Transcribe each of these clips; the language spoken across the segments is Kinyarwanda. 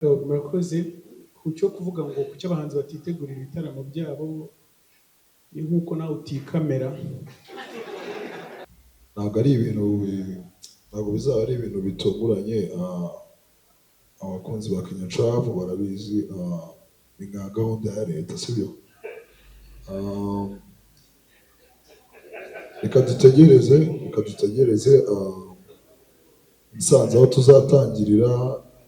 Murakoze. Ku cyo kuvuga ngo kuki abahanzi batitegurira ibitaramo byabo, ni nk'uko nawe utikamera. Ntabwo ari ibintu, ntabwo bizaba ari ibintu bitunguranye. Abakunzi ba Kinyatrap barabizi, ni nka gahunda ya leta, sibyo? Reka dutegereze Musanze aho tuzatangirira.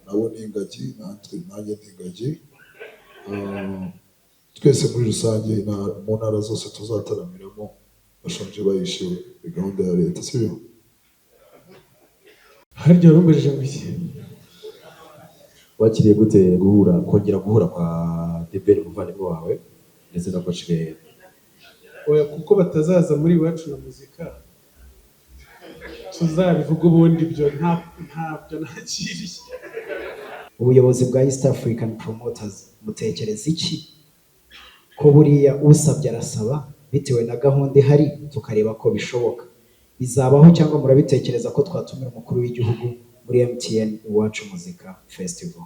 Nabo ni ingagi, natwe, nanjye ni ingagi. Twese muri rusange, mu ntara zose tuzataramiramo, bashonje bahishiwe. Ni gahunda ya leta, sibyo? Harya warumbajije ngo iki? Wakiriye gute guhura, kongera guhura kwa The Ben umuvandimwe wawe ndetse na Coach Gael? Oya, kuko batazaza muri Iwacu na Muzika, tuzabivuga ubundi. Ibyo ntabyo nakiriye. Ubuyobozi bwa East African Promoters mutekereza iki, ko buriya usabye arasaba bitewe na gahunda ihari, tukareba ko bishoboka, bizabaho, cyangwa murabitekereza ko twatumira umukuru w'igihugu muri MTN Iwacu Muzika Festival?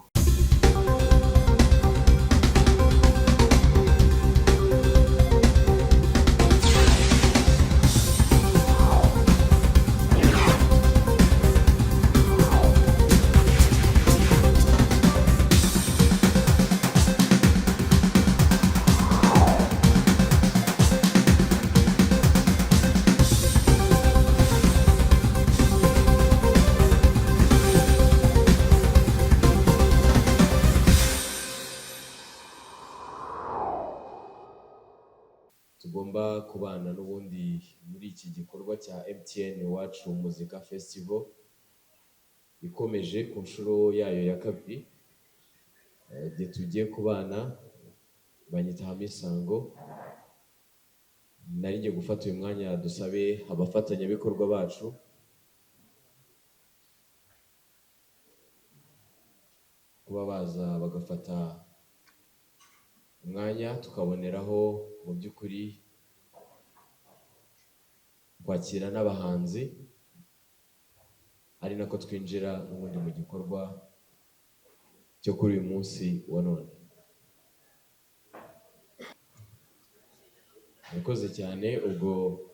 Tugomba kubana n'ubundi muri iki gikorwa cya MTN Iwacu Muzika Festival ikomeje ku nshuro yayo ya kabiri. Igihe tugiye kubana, banyita Hamisango. Nari ngiye gufata uyu mwanya dusabe abafatanyabikorwa bacu kuba baza bagafata umwanya, tukaboneraho mu by'ukuri kwakira n'abahanzi, ari nako twinjira n'ubundi mu gikorwa cyo kuri uyu munsi wa none. Murakoze cyane. Ubwo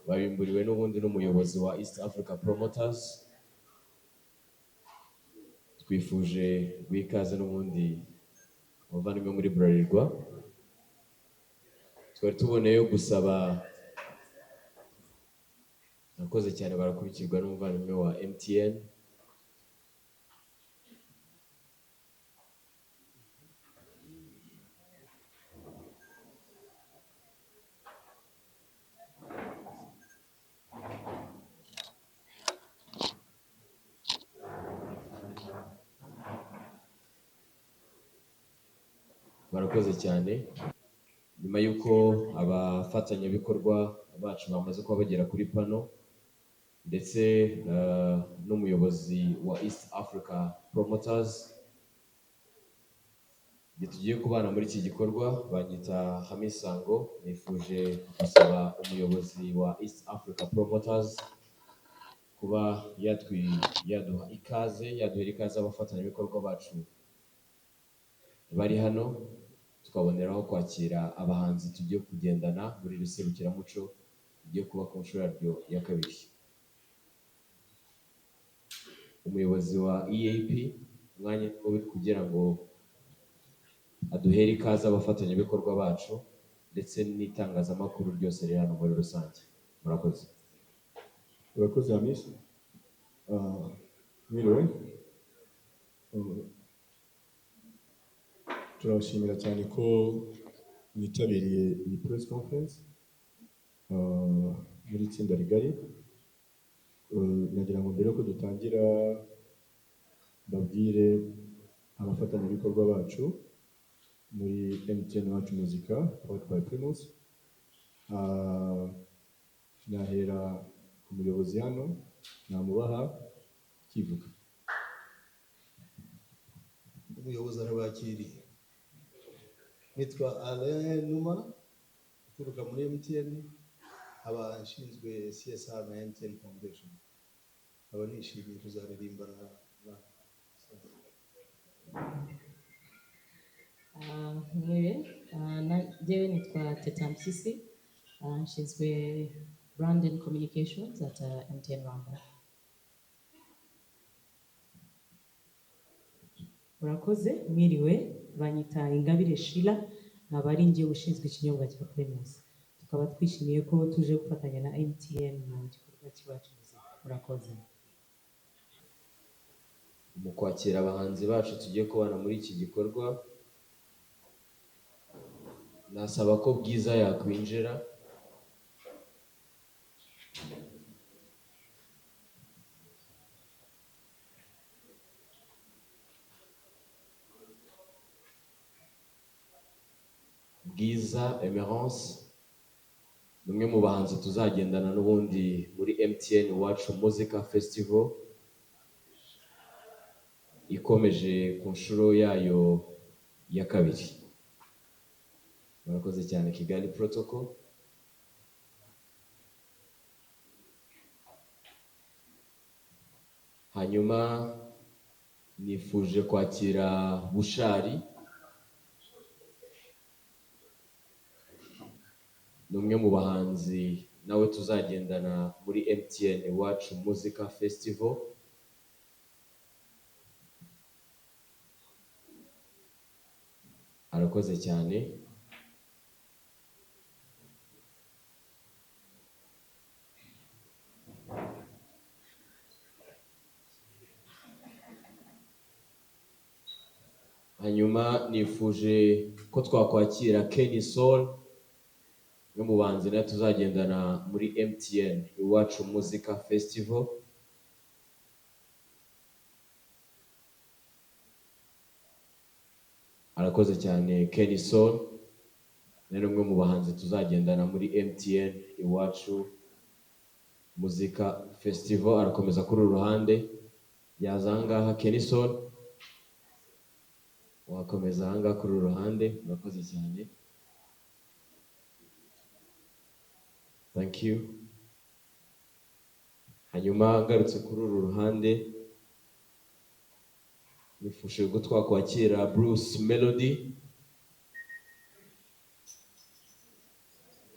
babimburiwe n'ubundi n'umuyobozi wa East Africa Promoters. Twifuje guha ikaze n'ubundi abavandimwe muri Bralirwa. Twari tuboneyeho gusaba, murakoze cyane, barakurikirwa n'umuvandimwe wa MTN. Barakoze cyane. Nyuma y'uko abafatanyabikorwa bacu bamaze kuba bagera kuri pano, ndetse n'umuyobozi wa East Africa Promoters, igihe tugiye kubana muri iki gikorwa, banyita Hamisango. Nifuje gusaba umuyobozi wa East Africa Promoters kuba yaduha ikaze, yaduhera ikaze abafatanyabikorwa bacu bari hano, tukaboneraho kwakira abahanzi tugiye kugendana muri iri serukiramuco rigiye kuba ku nshuro yaryo ya kabiri. Umuyobozi wa EAP, umwanya we kugira ngo aduhere ikaze abafatanyabikorwa bacu ndetse n'itangazamakuru ryose riri hano muri rusange. Murakoze. Urakoze, Hamisi. Mwiriwe. Turabashimira cyane ko mwitabiriye iyi press conference muri itsinda rigari. Nagira ngo mbere yuko dutangira mbabwire abafatanyabikorwa bacu muri MTN Iwacu Muzika powered by Primus. Nahera ku muyobozi hano, namubaha kivuga. Umuyobozi arabakiriye. Nitwa Alain Numa, uturuka muri MTN, aba nshinzwe CSR na MTN Foundation. Aba nishimiye kuzaririmbana na Njyewe nitwa Teta Mpyisi, nshinzwe brand and communications at MTN Rwanda. Murakoze, mwiriwe. Banyita Ingabire Shila, nkaba ari njye ushinzwe ikinyobwa cya Primus. Tukaba twishimiye ko tuje gufatanya na MTN mu gikorwa cy'Iwacu Muzika. Murakoze. Mu kwakira abahanzi bacu tugiye kubana muri iki gikorwa, nasaba ko Bwiza yakwinjira. Bwiza Emerance ni umwe mu bahanzi tuzagendana n'ubundi muri MTN Iwacu Muzika Festival ikomeje ku nshuro yayo ya kabiri. Murakoze cyane Kigali Protocol. Hanyuma nifuje kwakira Bushali, ni umwe mu bahanzi nawe tuzagendana muri MTN Iwacu Muzika Festival. Arakoze cyane. Hanyuma nifuje ko twakwakira Kenny Sol, umwe mu bahanzi nawe tuzagendana muri MTN Iwacu Muzika Festival. Arakoze cyane Kenny Sol, ni umwe mu bahanzi tuzagendana muri MTN Iwacu Muzika Festival. Arakomeza kuri uru ruhande, yaza aha ngaha. Kenny Sol wakomeza aha ngaha kuri uru ruhande. Murakoze cyane, thank you. Hanyuma ngarutse kuri uru ruhande, nifuje ko twakwakira Bruce Melody,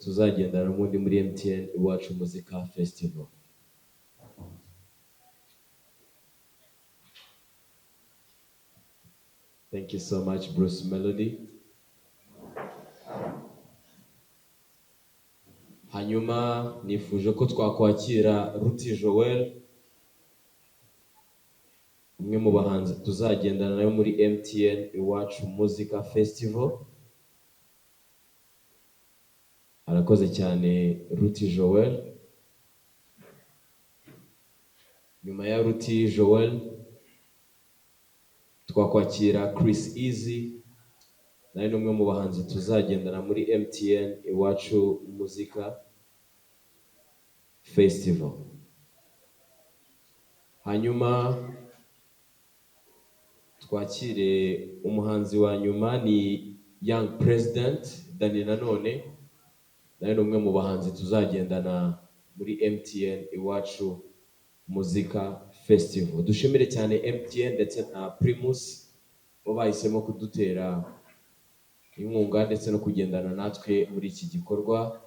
tuzagendana n'ubundi muri MTN Iwacu Muzika Festival. Thank you so much, Bruce Melody. Hanyuma nifuje ko twakwakira Ruti Joel, umwe mu bahanzi tuzagendana nawe muri MTN Iwacu Muzika Festival. Arakoze cyane Ruti Joel. Nyuma ya Ruti Joel twakwakira Chris Easy, nawe ni umwe mu bahanzi tuzagendana muri MTN Iwacu Muzika Festival. Hanyuma twakire umuhanzi wa nyuma, ni Young President Danny Nanone, nawe ni umwe mu bahanzi tuzagendana muri MTN Iwacu Muzika Festival. Dushimire cyane MTN ndetse na Primus bo bahisemo kudutera inkunga ndetse no kugendana natwe muri iki gikorwa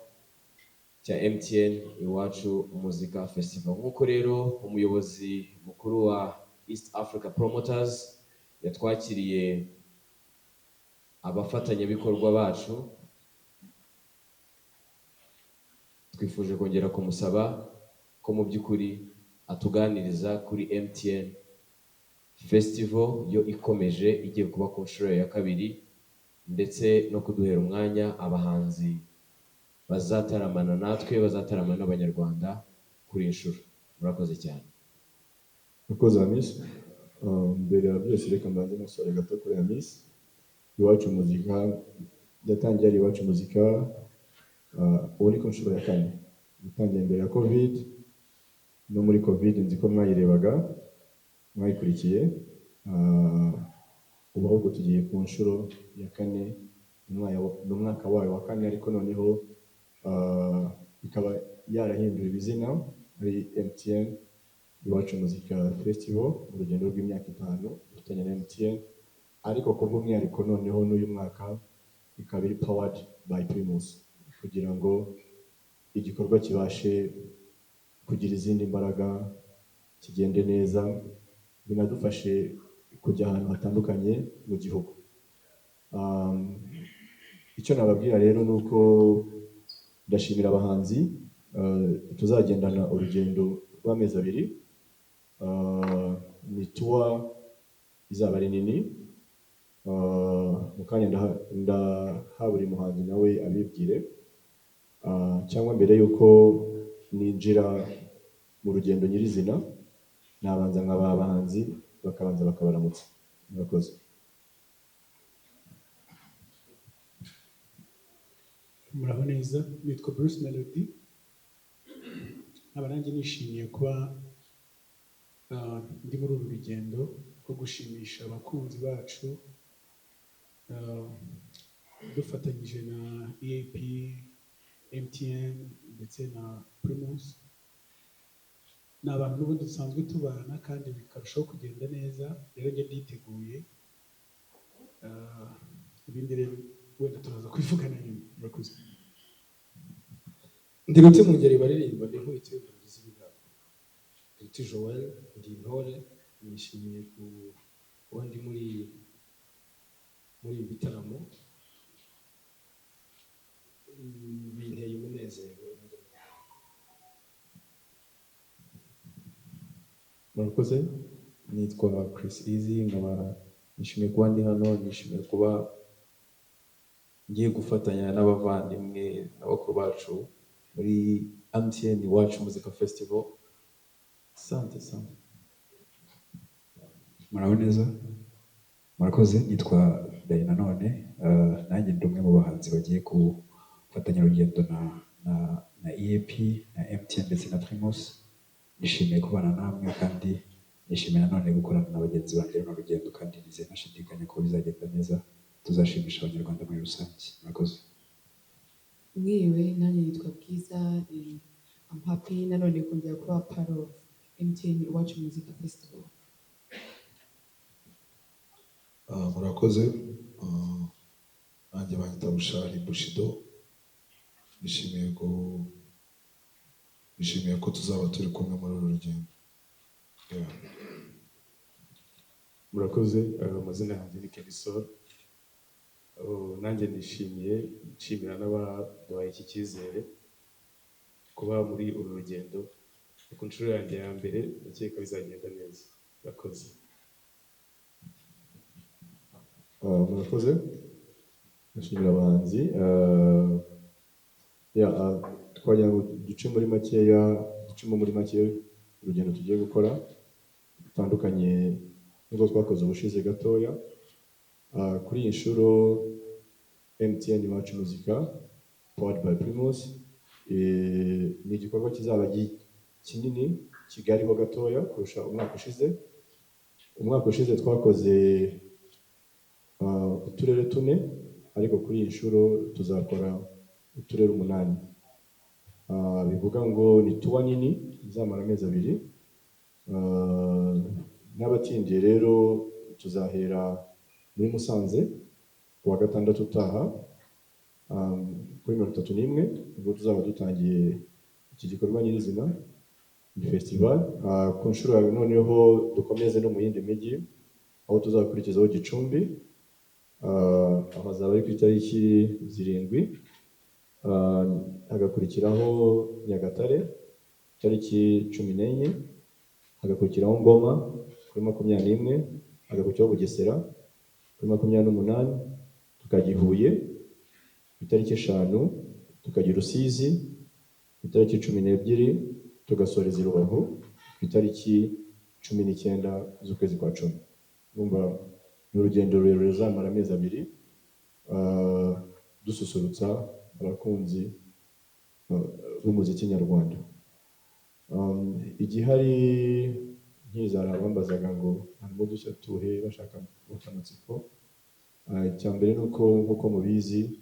cya MTN Iwacu Muzika Festival. Nk'uko rero umuyobozi mukuru wa East Africa Promoters yatwakiriye abafatanyabikorwa bacu, twifuje kongera kumusaba ko mu by'ukuri atuganiriza kuri MTN Festival yo ikomeje igiye kuba ku nshuro ya kabiri, ndetse no kuduhera umwanya abahanzi bazataramana natwe, bazataramana n'Abanyarwanda kuri iyi nshuro. Murakoze cyane. Murakoze Hamisi. Mbere ya byose reka mbanze musore gato kuri Hamisi. Iwacu Muzika yatangiye ari Iwacu Muzika, ubu ni ku nshuro ya kane. Yatangiye mbere ya Covid, no muri Covid nzi ko mwayirebaga, mwayikurikiye. Ubu ahubwo tugiye ku nshuro ya kane, ni umwaka wayo wa kane, ariko noneho ikaba yarahinduriwe izina ari MTN Iwacu Muzika Festival mu rugendo rw'imyaka 5 dufatanya na MTN, ariko ku bw'umwihariko noneho n'uyu mwaka ikaba iri powered by Primus, kugira ngo igikorwa kibashe kugira izindi mbaraga, kigende neza, binadufashe kujya ahantu hatandukanye mu gihugu. Icyo nababwira rero ni uko ndashimira abahanzi tuzagendana urugendo rw'amezi 2. Ni tour izaba ari nini. Mu kanya ndaha buri muhanzi nawe abibwire. Cyangwa mbere y'uko ninjira mu rugendo nyirizina, nabanza nkaba abahanzi bakabanza bakabaramutsa. Murakoze. Muraho neza, nitwa Bruce Melody, nkaba nanjye nishimiye kuba ndi muri uru rugendo rwo gushimisha abakunzi bacu, dufatanyije na EAP, MTN ndetse na Primus. Ni abantu n'ubundi dusanzwe tubana kandi bikarushaho kugenda neza, rero njye nditeguye. Ibindi rero wenda turaza kubivugana nyuma. Murakoze. Ndi Ruti mu ngeri baririmba, ndi inkubito y'ingabo z'ibigango. Ruti Joel, ndi intore, nishimiye kuba ndi muri ibi bitaramo, binteye umunezero. Murakoze. Nitwa Chris Easy, nkaba nishimiye kuba ndi hano, nishimiye kuba ngiye gufatanya n'abavandimwe na bakuru bacu muri MTN Iwacu Muzika Festival. Sante sante. Muraho neza, murakoze. Nitwa Dany Nanone, nanjye ndi umwe mu bahanzi bagiye gufatanya urugendo na EAP na MTN ndetse na Primus. Nishimiye kubana namwe kandi nishimiye nanone gukorana na bagenzi banjye runo rugendo, kandi nizeye ntashidikanya ko bizagenda neza, tuzashimisha Abanyarwanda muri rusange. Murakoze. Mwiriwe, nanjye nitwa Bwiza. I'm happy nanone kongera kuba part of MTN Iwacu Muzika Festival. Murakoze. Nanjye banyita Bushari Bushido, nishimiye ko tuzaba turi kumwe muri uru rugendo. Murakoze. Amazina yanjye ni Kenny Sol. Nanjye nishimiye nshimira n'abaduhaye iki cyizere kuba muri uru rugendo. Ku nshuro yanjye ya mbere, ndakeka bizagenda neza. Murakoze. Murakoze, ndashimira abahanzi. Twagira ngo duce muri makeya, ducemo muri make urugendo tugiye gukora rutandukanye n'urwo twakoze ubushize gatoya. Kuri iyi nshuro MTN Iwacu Muzika powered by Primus, ni igikorwa kizaba kinini kigariho gatoya kurusha umwaka ushize. Umwaka ushize twakoze uturere 4, ariko kuri iyi nshuro tuzakora uturere 8. Bivuga ngo ni tuwa nini izamara amezi 2. N'abatindiye rero tuzahera muri Musanze kuwa gatandatu utaha, kuri 31, ubwo tuzaba dutangiye iki gikorwa nyirizina, ni festival. Ku nshuro ya noneho dukomeze no mu yindi mijyi, aho tuzakurikizaho Gicumbi, aho hazaba ari ku itariki 7, hagakurikiraho Nyagatare itariki 14, hagakurikiraho Ngoma kuri 21, hagakurikiraho Bugesera kuri 28, tukajya i Huye ku itariki 5, tukajya i Rusizi ku itariki 12, tugasoreza i Rubavu ku itariki 19 z'ukwezi kwa 10. Urumva ni urugendo rurerure ruzamara amezi 2, dususurutsa abakunzi b'umuziki nyarwanda. Igihari nkizara bambazaga ngo harimo udushya tuhe, bashaka amatsiko. Icya mbere ni uko nk'uko mubizi,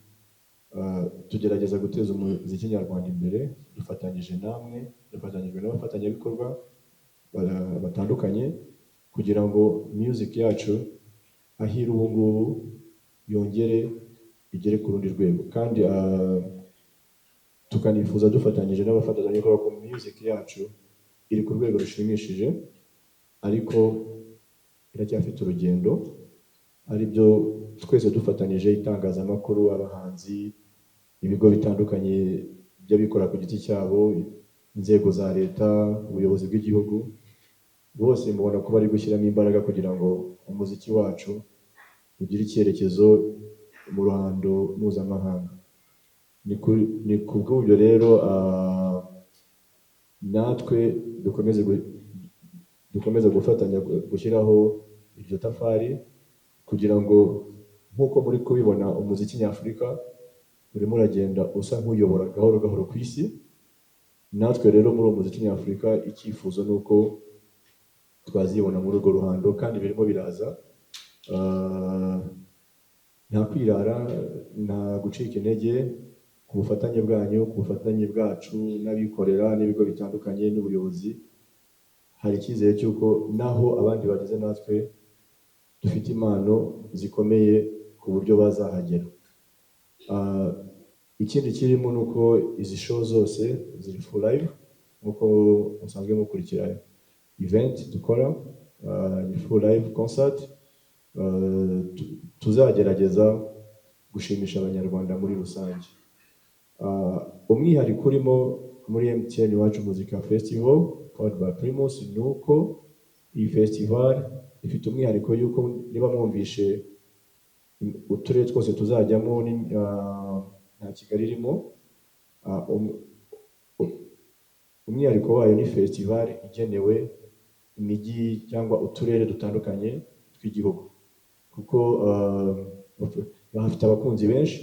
tugerageza guteza umuziki nyarwanda imbere dufatanyije namwe, dufatanyijwe n'abafatanyabikorwa batandukanye, kugira ngo music yacu aho iri ubu ngubu yongere igere ku rundi rwego. Kandi tukanifuza dufatanyije n'abafatanyabikorwa ko music yacu iri ku rwego rushimishije, ariko iracyafite urugendo, aribyo twese dufatanyije, itangazamakuru, abahanzi, ibigo bitandukanye by'abikora ku giti cyabo, inzego za leta, ubuyobozi bw'igihugu, bose mubona ko bari gushyiramo imbaraga kugira ngo umuziki wacu ugire icyerekezo mu ruhando mpuzamahanga. Ni ku bw'ibyo rero natwe dukomeze gufatanya gushyiraho iryo tafari, kugira ngo nk'uko muri kubibona umuziki nyafurika urimo uragenda usa nk'uyobora gahoro gahoro ku isi. Natwe rero muri uwo muziki nyafurika icyifuzo ni uko twazibona muri urwo ruhando, kandi birimo biraza. Nta kwirara, nta gucika intege, ku bufatanye bwanyu, ku bufatanye bwacu n'abikorera n'ibigo bitandukanye n'ubuyobozi, hari icyizere cy'uko naho abandi bageze natwe dufite impano zikomeye ku buryo bazahagera. Ikindi kirimo ni uko izi show zose ziri full live, nk'uko musanzwe mukurikira event dukora, ni full live concert. Tuzagerageza gushimisha Abanyarwanda muri rusange. Umwihariko urimo muri MTN Iwacu Muzika Festival powered by Primus ni uko iyi festival ifite umwihariko y'uko niba mwumvishe uturere twose tuzajyamo nta Kigali irimo. Umwihariko wayo ni festival igenewe imijyi cyangwa uturere dutandukanye tw'igihugu, kuko bahafite abakunzi benshi.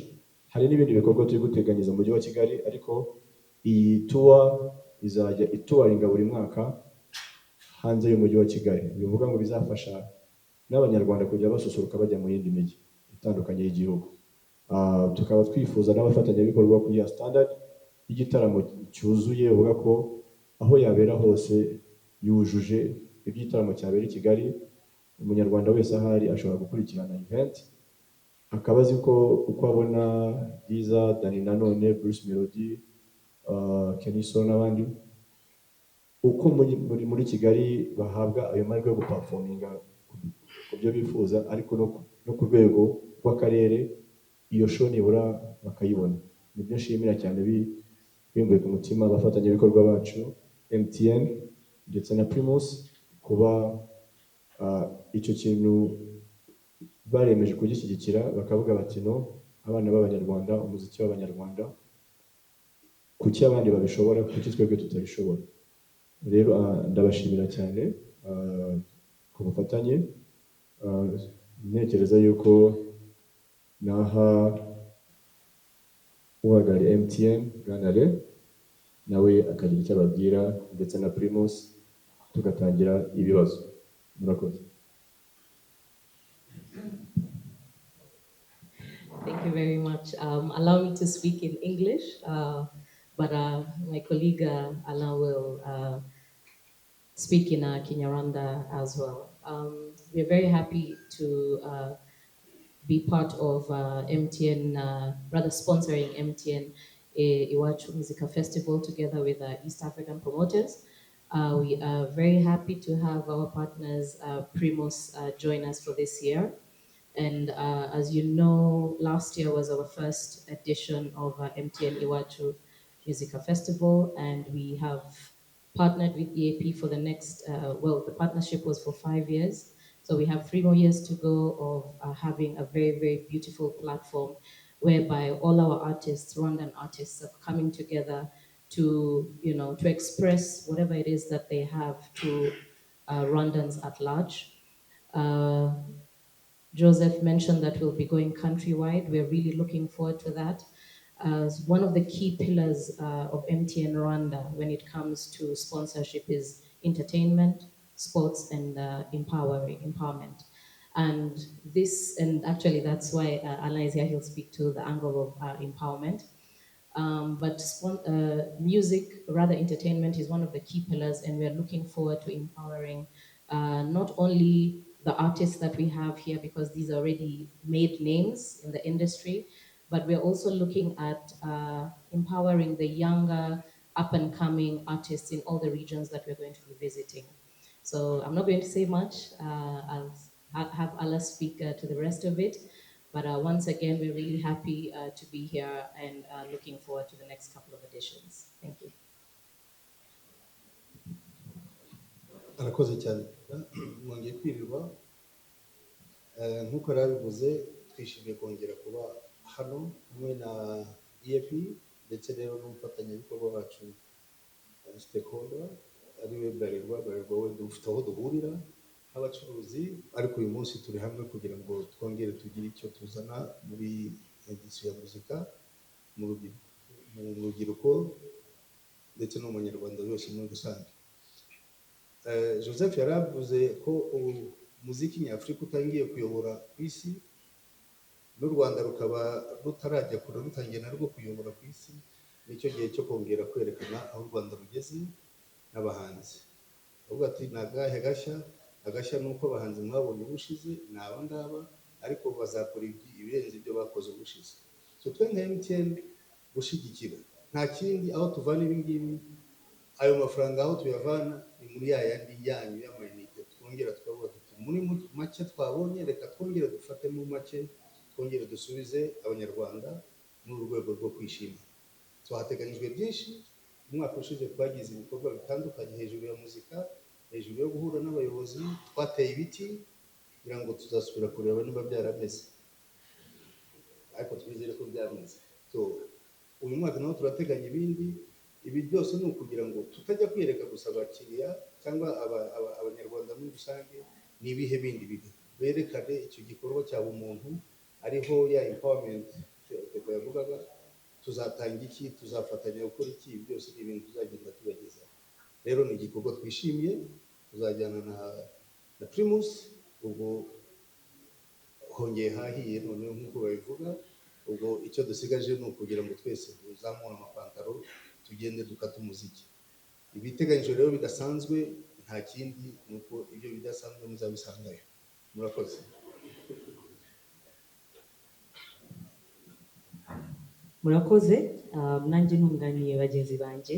Hari n'ibindi bikorwa turi guteganyiriza mu mujyi wa Kigali, ariko iyi tour izajya itouringa buri mwaka hanze y'umujyi wa Kigali, bivuga ngo bizafasha n'Abanyarwanda kujya basusuruka bajya mu yindi mijyi itandukanye y'igihugu. Tukaba twifuza n'abafatanyabikorwa kuyiha standard y'igitaramo cyuzuye, uvuga ko aho yabera hose yujuje iby'igitaramo cyabera i Kigali. Umunyarwanda wese ahari ashobora gukurikirana event, akaba azi ko uko abona Bwiza, Danny Nanone, Bruce Melody, Kenny Sol n'abandi, uko muri Kigali bahabwa ayo mahirwe yo guperforminga ku byo bifuza, ariko no ku rwego rw'akarere iyo show nibura bakayibona. Nibyo nshimira cyane bimvuye ku mutima abafatanyabikorwa bacu MTN ndetse na Primus, kuba icyo kintu baremeje kugishyigikira, bakavuga bati no, abana b'Abanyarwanda, umuziki w'Abanyarwanda, kuki abandi babishobora, kuki twebwe tutabishobora? Rero ndabashimira cyane ku bufatanye. Ntekereza yuko naha uhagarariye MTN Bwana Alain, nawe akagira icyo ababwira, ndetse na Primus, tugatangira ibibazo. Murakoze. Thank you very much. Allow me to speak in English, but my colleague Alain will speak in Kinyarwanda as well. We are very happy to be part of MTN, rather sponsoring MTN Iwacu Muzika Festival together with East African promoters. We are very happy to have our partners, Primus, join us for this year. And as you know, last year was our first edition of MTN Iwacu Muzika Festival, and we have partnered with EAP for the next, well, the partnership was for 5 years. So we have 3 more years to go of having a very, very beautiful platform whereby all our artists, Rwandan artists, are coming together to express whatever it is that they have to Rwandans at large. Joseph mentioned that we'll be going countrywide. We're really looking forward to that. As one of the key pillars of MTN Rwanda when it comes to sponsorship is entertainment, sports, and empowerment. And actually that's why Alain is here. He'll speak to the angle of empowerment. But music, rather entertainment, is one of the key pillars, and we're looking forward to empowering not only the artists that we have here, because these are already made names in the industry, But we're also looking at empowering the younger, up-and-coming artists in all the regions that we're going to be visiting. So I'm not going to say much. I'll have Alain speak to the rest of it. But once again, we're really happy to be here and looking forward to the next couple of editions. Thank you. Arakoze cyane. Mwongeye kwirirwa. Nk'uko yari twishimiye kongera kuba hano hamwe na EAP, ndetse rero n'umufatanyabikorwa wacu, stakeholder, ariwe Bralirwa. Bralirwa we dufite aho duhurira nk'abacuruzi, ariko uyu munsi turi hamwe kugira ngo twongere tugire icyo tuzana muri édition ya muzika mu rubyiruko ndetse no mu Banyarwanda bose muri rusange. Joseph yaravuze ko umuziki nyafurika utangiye kuyobora ku isi, n'u Rwanda rukaba rutarajya kure, rutangiye narwo kuyobora ku isi. Nicyo gihe cyo kongera kwerekana aho u Rwanda rugeze n'abahanzi. Avuga ati: "Ni agahe gashya?" Agashya ni uko abahanzi mwabonye ubushize ni aba ngaba, ariko bazakora ibirenze ibyo bakoze ubushize. So twe nka MTN gushyigikira nta kindi, aho tuvana ibi ngibi, ayo mafaranga aho tuyavana ni muri ya yandi yanyu y'amayinite. Twongera tukavuga tuti: muri make twabonye, reka twongere dufatemo make, twongere dusubize Abanyarwanda muri uru rwego rwo kwishima. So hateganyijwe byinshi. Umwaka ushize twagize ibikorwa bitandukanye hejuru ya muzika, hejuru yo guhura n'abayobozi, twateye ibiti, kugira ngo tuzasubira kureba niba byarameze, ariko twizere ko byameze. So uyu mwaka naho turateganya ibindi. Ibi byose ni ukugira ngo tutajya kwiyereka gusa abakiriya cyangwa Abanyarwanda muri rusange. Ni ibihe bindi bigo berekane icyo gikorwa cya bumuntu, ariho ya empowerment Teko yavugaga. Tuzatanga iki? Tuzafatanya gukora iki? Ibi byose ni ibintu tuzagenda tubagezaho. Rero ni igikorwa twishimiye, tuzajyana na Primus. Ubwo hongeye hahiye noneho nk'uko babivuga. Ubwo icyo dusigaje ni ukugira ngo twese tuzamure amapantaro, tugende dukate umuziki. Ibiteganyijwe rero bidasanzwe nta kindi, ni uko ibyo bidasanzwe muzabisangayo. Murakoze. Murakoze. Nanjye ntunganiye bagenzi banjye.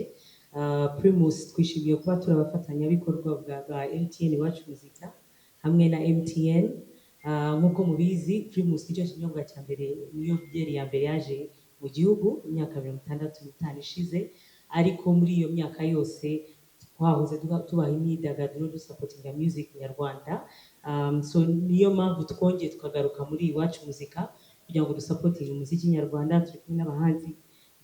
Primus twishimiye kuba turi abafatanyabikorwa bwa MTN Iwacu Muzika hamwe na MTN. Nk'uko mubizi, Primus nicyo kinyobwa cya mbere, niyo byeri ya mbere yaje mu gihugu imyaka 65 ishize. Ariko muri iyo myaka yose twahoze tubaha imyidagaduro, dusapotinga music nyarwanda. So niyo mpamvu twongeye tukagaruka muri Iwacu Muzika kugira ngo dusapotinge umuziki nyarwanda. Turi kumwe n'abahanzi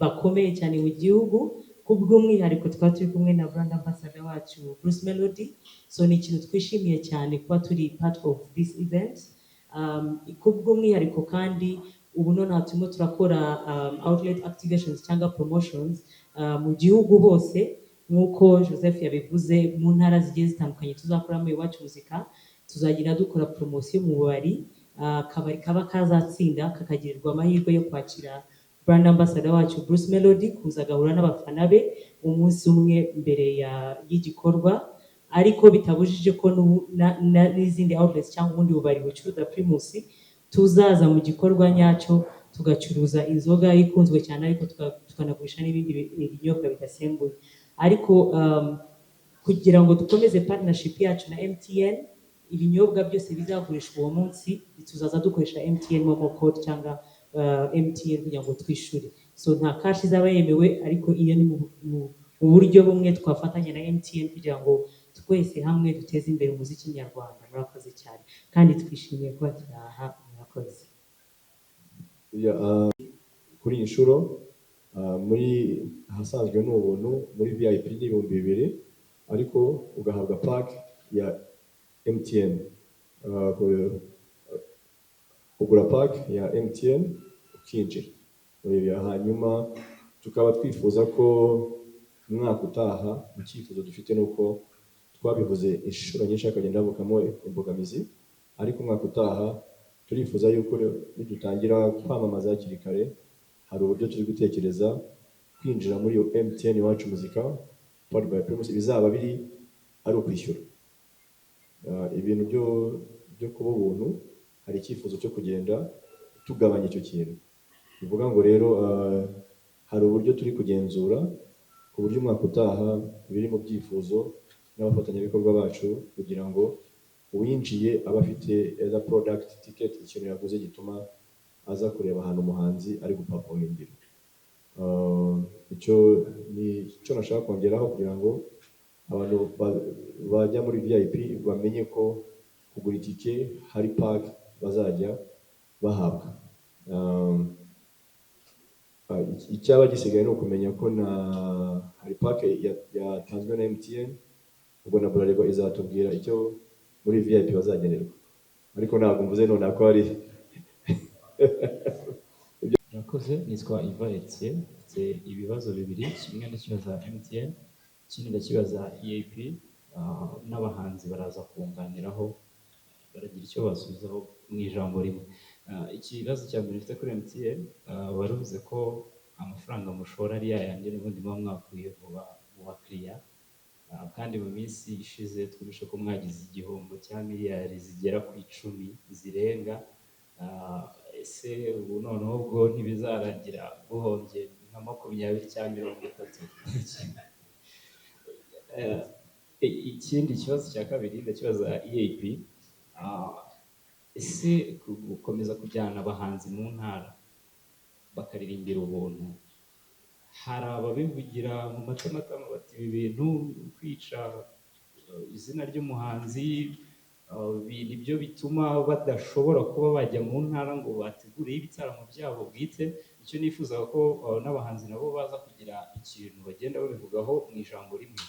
bakomeye cyane mu gihugu, kubw'umwihariko tukaba turi kumwe na brand ambassador wacu Bruce Melody. So ni ikintu twishimiye cyane kuba turi part of this event. Kubw'umwihariko kandi ubu nonaha turimo turakora outlet activations cyangwa promotions mu gihugu hose, nk'uko Joseph yabivuze, mu ntara zigiye zitandukanye tuzakoramo Iwacu Muzika. Tuzagenda dukora promosiyo mu bubari, akabari kaba kazatsinda kakagirirwa amahirwe yo kwakira brand ambassador wacu Bruce Melody, kuza agahura n'abafana be umunsi umwe mbere y'igikorwa. Ariko bitabujije ko n'izindi outlets cyangwa ubundi bubari bucuruza Primus tuzaza mu gikorwa nyacyo, tugacuruza inzoga ikunzwe cyane, ariko tukanagurisha n'ibindi binyobwa bidasembuye. Ariko kugira ngo dukomeze partnership yacu na MTN, ibinyobwa byose bizagurishwa uwo munsi tuzaza dukoresha MTN MoMo code cyangwa MTN kugira ngo twishyure. So nta cash izaba yemewe, ariko iyo ni mu buryo bumwe twafatanya na MTN kugira ngo twese hamwe duteze imbere umuziki nyarwanda. Murakoze cyane kandi twishimiye kuba turi aha. Murakoze. Yeah, kuri iyi nshuro, muri ahasanzwe ni ubuntu, muri VIP ni 2000, ariko ugahabwa pack ya MTN. Ugura pack ya MTN ukinjira muri ibyo. Hanyuma tukaba twifuza ko umwaka utaha, mu cyifuzo dufite ni uko twabivuze inshuro nyinshi hakagenda havukamo imbogamizi, ariko umwaka utaha turifuza yuko nidutangira kwamamaza hakiri kare, hari uburyo turi gutekereza kwinjira muri iyo MTN Iwacu Muzika powered by Primus, bizaba biri ari ukwishyura. Ibintu byo kuba ubuntu, hari icyifuzo cyo kugenda tugabanya icyo kintu. Bivuga ngo rero hari uburyo turi kugenzura ku buryo umwaka utaha biri mu byifuzo n'abafatanyabikorwa bacu, kugira ngo uwinjiye aba afite either product, ticket, ikintu yaguze gituma aza kureba ahantu umuhanzi ari guperformingira. Icyo ni icyo nashaka kongeraho kugira ngo abantu bajya muri VIP bamenye ko kugura itike hari pack bazajya bahabwa. Icyaba gisigaye ni ukumenya ko na hari pack yatanzwe na MTN, ubwo na Bralirwa izatubwira icyo muri VIP bazagenerwa, ariko ntabwo mvuze nonaha ko hari. Murakoze, nitwa Iva Etienne, mfite ibibazo bibiri, kimwe ndakibaza MTN, ikindi ndakibaza EAP, n'abahanzi baraza kunganiraho, baragira icyo basubizaho mu ijambo rimwe. Ikibazo cya mbere mfite kuri MTN, baruvuze ko amafaranga mushora ari yayandi n'ubundi muba mwakuye mu bakiriya, kandi mu minsi ishize twumvise ko mwagize igihombo cya miliyari zigera ku 10 zirenga. Ese ubu noneho ubwo ntibizarangira buhombye nka 20 cyangwa 30? Ikindi kibazo cya kabiri ndakibaza EAP. Ese gukomeza kujyana abahanzi mu ntara bakaririmbira ubuntu, hari ababivugira mu matamatama bati ibi bintu kwica izina ry'umuhanzi, nibyo bituma badashobora kuba bajya mu ntara ngo bategureyo ibitaramo byabo bwite. Icyo nifuzaga ko n'abahanzi nabo baza kugira ikintu bagenda babivugaho mu ijambo rimwe.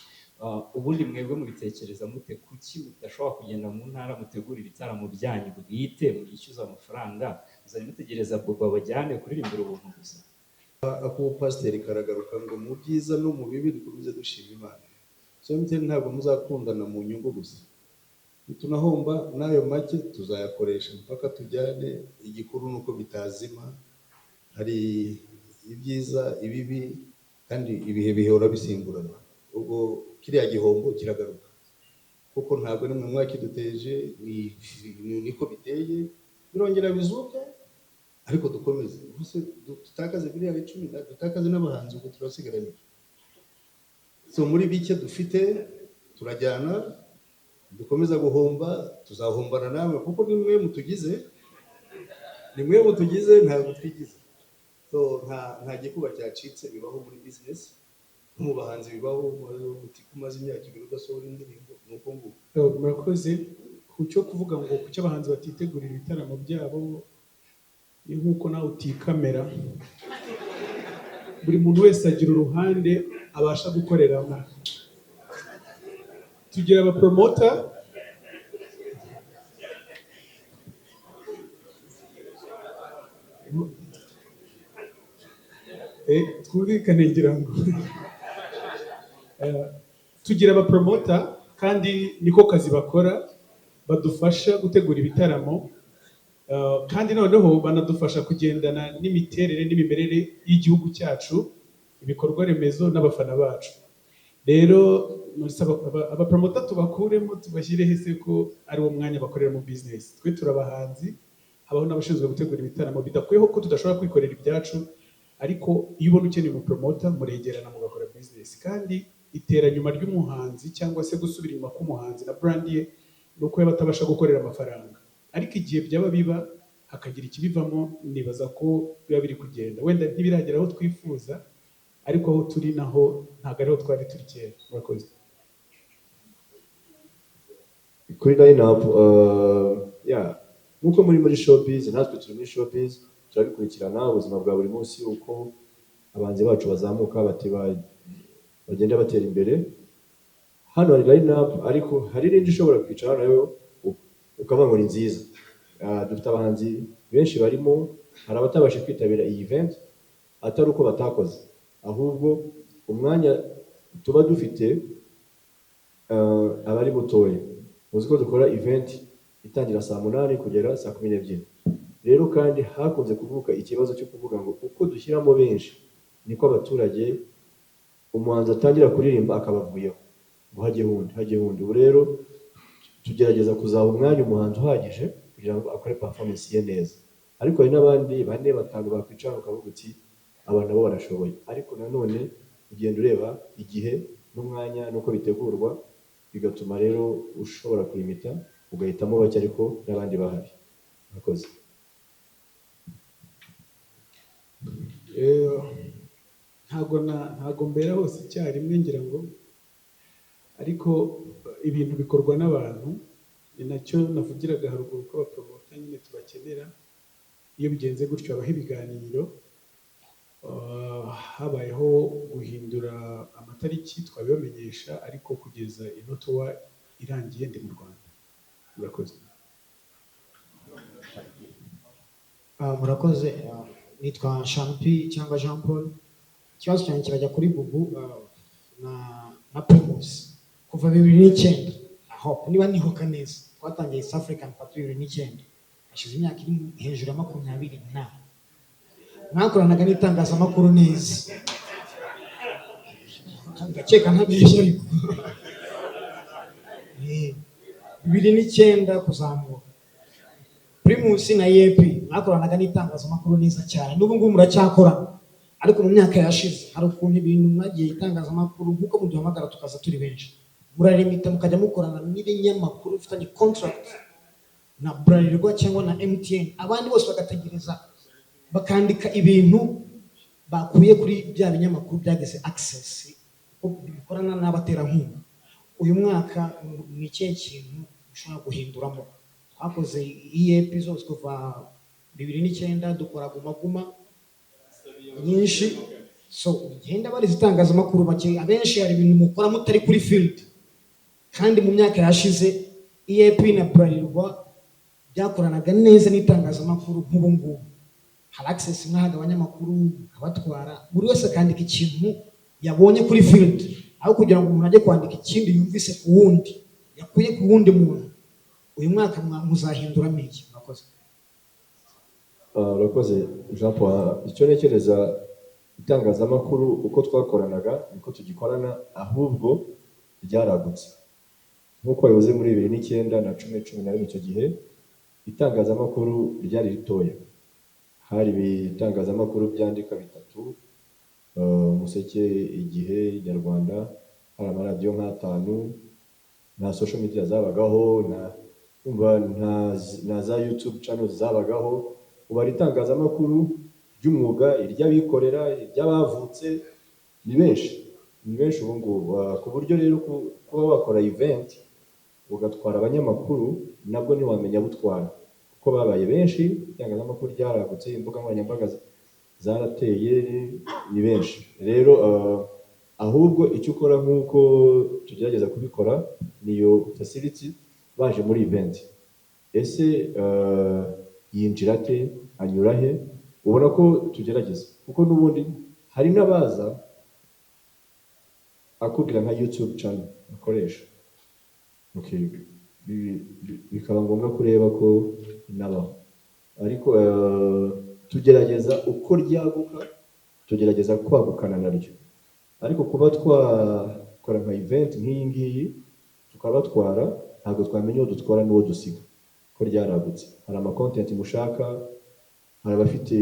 Ubundi mwebwe mubitekereza mute? Kuki mudashobora kugenda mu ntara mutegura ibitaramo byanyu bwite, mwishyuza amafaranga, muzajya mutegereza Bobo bajyane kuririmbira ubuntu gusa? Ak'ubupasiteri karagaruka ngo mu byiza no mu bibi dukomeze dushima Imana. So MTN ntabwo muzakundana mu nyungu gusa, nitunahomba n'ayo make tuzayakoresha mpaka tujyane. Igikuru ni uko bitazima. Hari ibyiza, ibibi, kandi ibihe bihora bisimburana. Ubwo kiriya gihombo kiragaruka kuko ntabwo nimwe mwakiduteje, niko biteye, birongera bizuke, ariko dukomeze. Ubuse dutakaze miliyari 10, dutakaze n'abahanzi, ubwo turasigaranye iki? So muri bike dufite turajyana, dukomeza guhomba, tuzahombana namwe kuko ni mwe mutugize, ni mwe mutugize, ntabwo twigize. So nta gikuba cyacitse, bibaho muri business, no mu bahanzi bibaho. Uti ko umaze imyaka 2 udasohora indirimbo, ni uko nguko. Murakoze. Ku cyo kuvuga ngo kuki abahanzi batitegurira ibitaramo byabo, ni nk'uko nawe utikamera. Buri muntu wese agira uruhande abasha gukoreramo. Tugira abapromoter. Twumvikane ngira ngo tugira abapromoter kandi niko kazi bakora, badufasha gutegura ibitaramo. Kandi noneho banadufasha kugendana n'imiterere n'imimerere y'igihugu cyacu, ibikorwa remezo n'abafana bacu. Rero abapromoter tubakuremo tubashyire hese ko ari wo mwanya bakoreramo business. Twe turabahanzi, habaho n'abashinzwe gutegura ibitaramo. Bidakwiyeho ko tudashobora kwikorera ibyacu, ariko iyo ubona ukeneye umupromoter muregerana mugakora business. Kandi iteranyuma ry'umuhanzi cyangwa se gusubira inyuma k'umuhanzi na brand ye ni uko yaba atabasha gukorera amafaranga, ariko igihe byaba biba hakagira ikibivamo, nibaza ko biba biri kugenda. Wenda ntibiragera aho twifuza, ariko aho turi naho ntabwo ariho twari turi kera. Murakoze. Kuri line up, yeah, nkuko muri showbiz, natwe turi muri showbiz, turabikurikirana ubuzima bwa buri munsi uko abahanzi bacu bazamuka, bati bagenda batera imbere. Hano hari line up, ariko hari n'indi ushobora kwicara nayo ukavuga ngo ni nziza. Dufite abahanzi benshi barimo, hari abatabasha kwitabira iyi event atari uko batakoze, ahubwo umwanya tuba dufite aba ari mutoya. Muzi ko dukora event itangira saa 8 kugera saa 12. Rero kandi hakunze kuvuka ikibazo cyo kuvuga ngo uko dushyiramo benshi niko abaturage, umuhanzi atangira kuririmba akabavuyeho ngo hajye wundi, hajye wundi. Ubu rero tugerageza kuzaha umwanya umuhanzi uhagije kugira ngo akore performance ye neza. Ariko hari n'abandi bane, batanu bakwicara ukavuga uti aba nabo barashoboye. Ariko nanone ugenda ureba igihe n'umwanya n'uko bitegurwa, bigatuma rero ushobora kurimita ugahitamo bake ariko n'abandi bahari. Murakoze. Ntago mbera hose icyarimwe ngira ngo, ariko ibintu bikorwa n'abantu, ni nacyo navugiraga haruguru ko abapromota nyine tubakenera. Iyo bigenze gutyo habaho ibiganiro, habayeho guhindura amatariki twabibamenyesha, ariko kugeza ino tour irangiye ndi mu Rwanda. Murakoze. Murakoze. Nitwa Champi cyangwa Jean Paul. Ikibazo cyanjye kirajya kuri Bubu na Primus. Kuva 2009, aho niba nibuka neza, twatangiye East African Party 2009, hashize imyaka iri hejuru ya 24. Mwakoranaga n'itangazamakuru neza, ndakeka ntabeshya, ariko 2009 kuzamura Primus na EAP mwakoranaga n'itangazamakuru neza cyane, n'ubu ngubu muracyakorana. Ariko mu myaka yashize hari ukuntu ibintu mwagiye itangazamakuru, nk'uko muduhamagara tukaza turi benshi, murarimita mukajya mukorana n'ibinyamakuru bifitanye contract na Bralirwa cyangwa na MTN, abandi bose bagategereza bakandika ibintu bakuye kuri bya binyamakuru byagize access, kuko bikorana n'abaterankunga. Uyu mwaka ni ikihe kintu ushobora guhinduramo? Twakoze EAP zose kuva 2009, dukora Guma Guma nyinshi, so ugenda bariza itangazamakuru bake, abenshi hari ibintu mukora mutari kuri field, kandi mu myaka yashize EAP na Bralirwa byakoranaga neza n'itangazamakuru. Nk'ubu ngubu hari access mwahaga abanyamakuru mukabatwara, buri wese akandika ikintu yabonye kuri field, aho kugira ngo umuntu ajye kwandika ikindi yumvise ku wundi, yakuye ku wundi muntu. Uyu mwaka muzahinduramo iki? Murakoze. Urakoze Jean Paul. Icyo ntekereza, itangazamakuru uko twakoranaga niko tugikorana, ahubwo ryaragutse. Nk'uko wabivuze, muri 2009 na 10, 11, icyo gihe itangazamakuru ryari ritoya, hari ibitangazamakuru byandika bitatu, Umuseke, Igihe, Inyarwanda, hari amaradiyo nk'atanu, nta social media zabagaho, nta za YouTube channels zabagaho. Ubu hari itangazamakuru ry'umwuga, iry'abikorera, iry'abavutse, ni benshi, ni benshi ubu ngubu. Ku buryo rero kuba wakora event ugatwara abanyamakuru, nabwo ntiwamenya abo utwara kuko babaye benshi. Itangazamakuru ryaragutse, imbuga nkoranyambaga zarateye, ni benshi rero. Ahubwo icyo ukora nk'uko tugerageza kubikora, niyo facility baje muri event, ese yinjira ate, anyura he? Ubona ko tugerageza, kuko n'ubundi hari n'abaza akubwira nka YouTube channel akoresha, okay, bikaba ngombwa kureba ko inabaho. Ariko tugerageza uko ryaguka, tugerageza kwagukana naryo. Ariko kuba twakora nka event nk'iyi ngiyi tukabatwara, ntabwo twamenya uwo dutwara n'uwo dusiga, ko ryaragutse. Hari ama content mushaka, hari abafite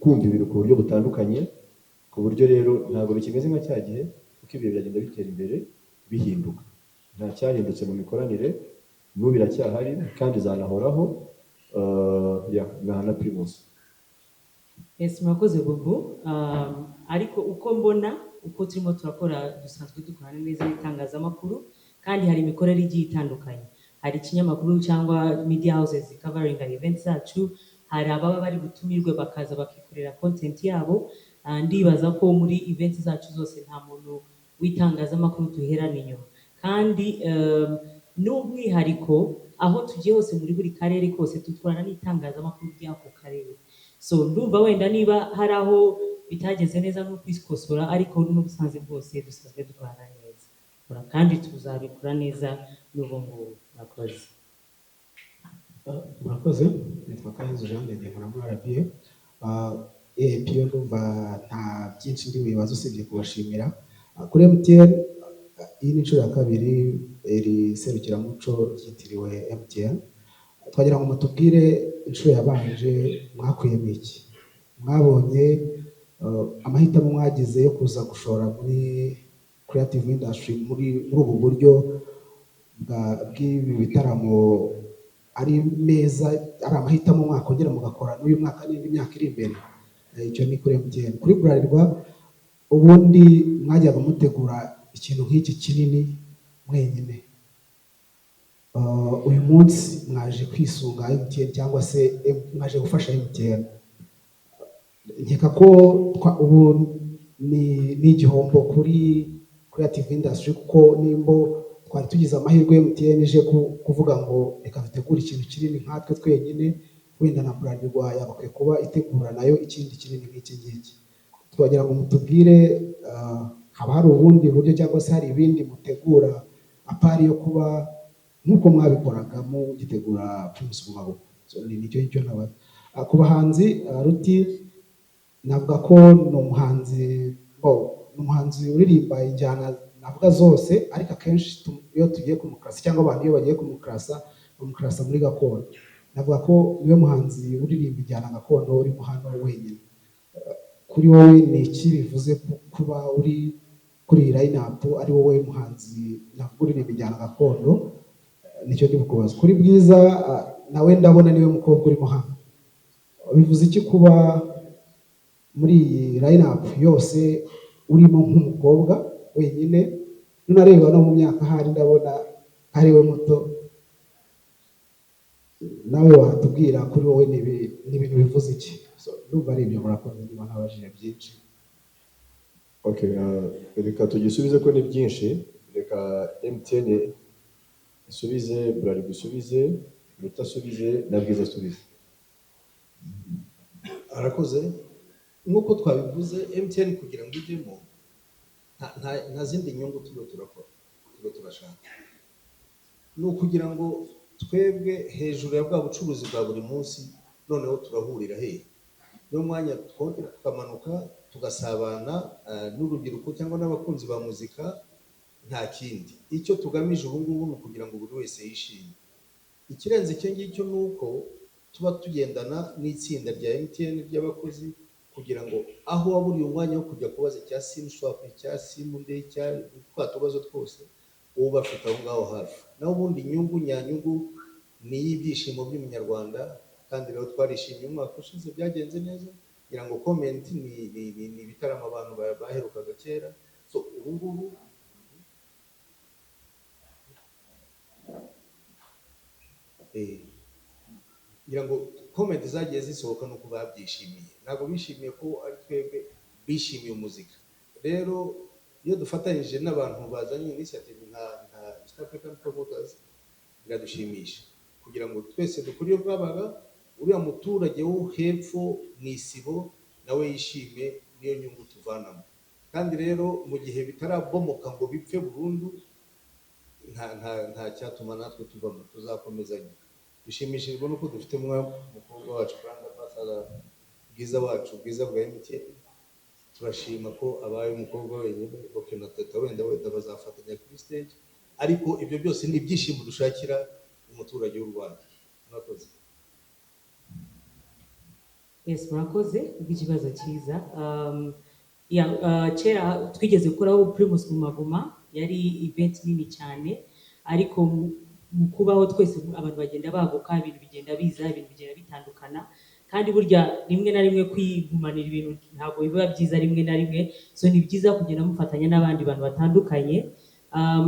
kumva ibintu ku buryo butandukanye, ku buryo rero ntabwo bikimeze nka cya gihe, kuko ibihe biragenda bitera imbere bihinduka. Nta cyahindutse mu mikoranire, n'ubu iracyahari kandi izanahoraho. Yeah, na Primus. Yes, murakoze Bubu. Ariko uko mbona uko turimo turakora, dusanzwe dukorana neza n'itangazamakuru, kandi hari imikorere igiye itandukanye. Hari ikinyamakuru cyangwa media houses covering events zacu, hari ababa bari butumirwe bakaza bakikorera content yabo. Ndibaza ko muri events zacu zose nta muntu w'itangazamakuru duherana inyuma, kandi n'umwihariko aho tugiye hose muri buri karere kose dukorana n'itangazamakuru ry'ako karere. So ndumva wenda niba hari aho bitageze neza no kwikosora, ariko n'ubusanzwe bwose dusanzwe dukorana neza kandi tuzabikora neza n'ubu ngubu. Murakoze. Murakoze, nitwa Kahizu Jean de nkora muri RBA. EAP yo ndumva nta byinshi ndi bubibaze usibye kubashimira. Kuri MTN, iyi ni inshuro ya kabiri iri serukiramuco ryitiriwe MTN. Twagira ngo mutubwire inshuro yabanje mwakuyemo iki, mwabonye amahitamo mwagize yo kuza gushora muri creative industry muri ubu buryo bw'ibi bitaramo ari meza, ari amahitamo mwakongera mugakora n'uyu mwaka n'indi myaka iri imbere. Icyo ni kuri MTN. Kuri Bralirwa, ubundi mwajyaga mutegura ikintu nk'iki kinini mwenyine. Uyu munsi mwaje kwisunga MTN cyangwa se mwaje gufasha MTN. Nkeka ko ubu ni igihombo kuri creative industry, kuko nimbo twari tugize amahirwe MTN ije kuvuga ngo reka dutegure ikintu kinini nkatwe twenyine, wenda na Bralirwa yagakwiye kuba itegura nayo ikindi kinini nk'iki ngiki. Twagira ngo mutubwire, haba hari ubundi buryo cyangwa se hari ibindi mutegura apart yo kuba nk'uko mwabikoraga mugitegura Primus Guma Guma? So, ni nicyo ngicyo nabaza. Ku bahanzi, Ruti navuga ko ni umuhanzi bo, ni umuhanzi uririmba injyana navuga zose, ariko akenshi iyo tugiye kumukarasa cyangwa abantu iyo bagiye kumukarasa, bamukarasa muri gakondo. Navuga ko niwe muhanzi uririmba injyana gakondo urimo hano wenyine. Kuri wowe ni iki bivuze kuba uri kuri iyi line up ari wowe muhanzi navuga uririmba injyana gakondo? Nicyo ndi bukubaza. Kuri Bwiza, nawe ndabona niwe mukobwa urimo hano. Bivuze iki kuba muri iyi line up yose urimo nk'umukobwa wenyine? Nunareba no mu myaka ahari ndabona ari we muto. Nawe watubwira kuri wowe ni ibintu bivuze iki? So, ndumva ari ibyo, murakoze niba ntabajije byinshi. Okay, reka tugisubize ko ni byinshi. Reka MTN isubize, Bralirwa isubize, Ruta asubize na Bwiza asubize. Arakoze. Nk'uko twabivuze, MTN kugira ngo ijyemo nta zindi nyungu turiho turakora, turiho turashaka, ni ukugira ngo twebwe hejuru ya bwa bucuruzi bwa buri munsi noneho turahurira hehe? Niwo mwanya twongera tukamanuka tugasabana n'urubyiruko cyangwa n'abakunzi ba muzika. Nta kindi icyo tugamije ubu ngubu ni ukugira ngo buri wese yishime. Ikirenze icyo ngicyo ni uko tuba tugendana n'itsinda rya MTN ry'abakozi, kugira ngo aho waburiye umwanya wo kujya kubaza icya SIM swap, icya SIM nde, icya twa tubazo twose, uba bafite aho ngaho hafi. Naho ubundi inyungu nyanyungu ni iy'ibyishimo by'umunyarwanda. Kandi rero twarishimye, umwaka ushize byagenze neza. Ngira ngo comment ni ibitaramo abantu baherukaga kera. So ubu ngubu ngira ngo comment zagiye zisohoka nuko babyishimiye. Ntabwo bishimiye ko ari twebwe, bishimiye umuzika. Rero iyo dufatanyije n'abantu bazanye initiative nka East African Promoters, biradushimisha kugira ngo twese dukore iyo bwabaga, uriya muturage wo hepfo mu isibo nawe yishime. Niyo nyungu tuvanamo. Kandi rero mu gihe bitarabomoka ngo bipfe burundu, nta cyatuma natwe tuvamo, tuzakomezanya. Dushimishijwe nuko dufite umukobwa wacu brand ambassador Bwiza wacu, Bwiza bwa MTN. Turashima ko abaye umukobwa wenyine. Okay, na Teta wenda bazafatanya kuri stage, ariko ibyo byose ni ibyishimo dushakira umuturage w'u Rwanda. Murakoze. Yes, murakoze kubw'ikibazo cyiza. Yeah, kera twigeze gukoraho Primus Guma Guma, yari event nini cyane, ariko mu kubaho twese abantu bagenda baguka, ibintu bigenda biza, ibintu bigenda bitandukana, kandi burya rimwe na rimwe kwigumanira ibintu ntabwo biba byiza rimwe na rimwe. So ni byiza kugenda mufatanya n'abandi bantu batandukanye.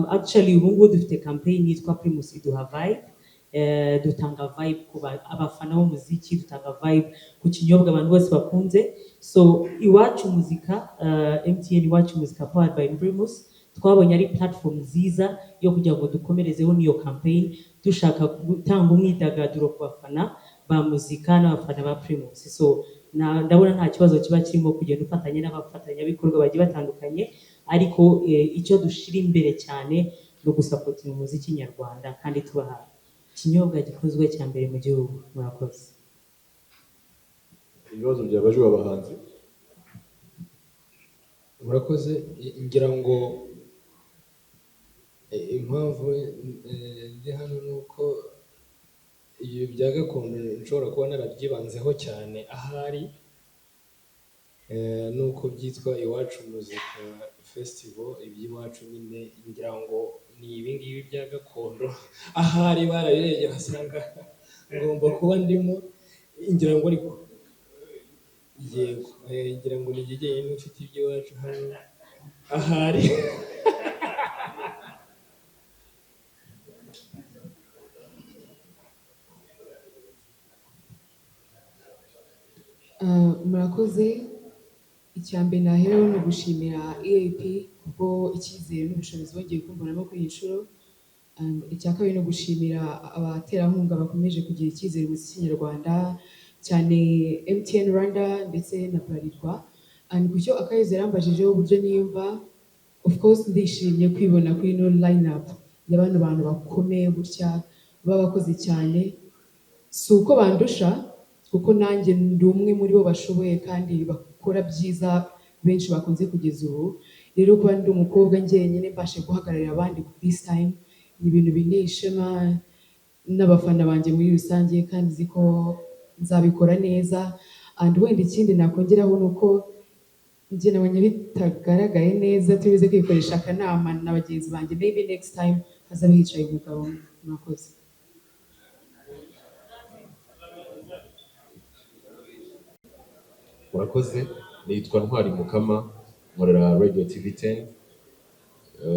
Actually ubu ngubu dufite campaign yitwa Primus Iduha Vibe. Dutanga vibe ku abafana b'umuziki, dutanga vibe ku kinyobwa abantu bose bakunze. So Iwacu Muzika, MTN Iwacu Muzika powered by Primus, twabonye ari platform nziza yo kugira ngo dukomerezeho n'iyo campaign, dushaka gutanga umwidagaduro ku bafana ba muzika n'abafana ba Primus. So ndabona nta kibazo kiba kirimo kugenda ufatanya n'abafatanyabikorwa bagiye batandukanye, ariko icyo dushira imbere cyane ni ugusupportinga umuziki nyarwanda kandi tubaha ikinyobwa gikozwe cya mbere mu gihugu. Murakoze. Ibibazo byabajijwe abahanzi. Murakoze. Ngira ngo impamvu ndi hano ni uko Ibi bya gakondo nshobora kuba narabyibanzeho cyane ahari, nuko byitwa Iwacu Muzika Festival. Iby'iwacu nyine ngira ngo ni ibi ngibi bya gakondo, ahari barabirebye basanga ngomba kuba ndimo, ngira ngo. Ariko yego, ngira ngo ni jye jyenyine ufite iby'iwacu hano ahari. Murakoze. Icya mbere naheraho ni ugushimira EAP kubwo icyizere n'ubushobozi bongeye kumbonamo kuri iyi nshuro. And icya kabiri ni ugushimira abaterankunga bakomeje kugira icyizere mu muziki nyarwanda, cyane MTN Rwanda ndetse na Bralirwa. And ku cyo Akayezu yarambajijeho, uburyo niyumva, of course ndishimye kwibona kuri ino line up ya bano bantu bakomeye gutya, baba bakoze cyane. Si uko bandusha, kuko nanjye ndi umwe muri bo bashoboye kandi bakora byiza benshi bakunze kugeza ubu. Rero kuba ndi umukobwa njyenyine mbashe guhagararira abandi this time ni ibintu binteye ishema n'abafana banjye muri rusange, kandi nzi ko nzabikora neza. And wenda ikindi nakongeraho ni uko njye nabonye bitagaragaye neza, turibuze kwikoresha akanama na bagenzi banjye, maybe next time hazabe hicaye umugabo umwe. Murakoze. Murakoze, nitwa Ntwari Mukama, nkorera Radio TV 10.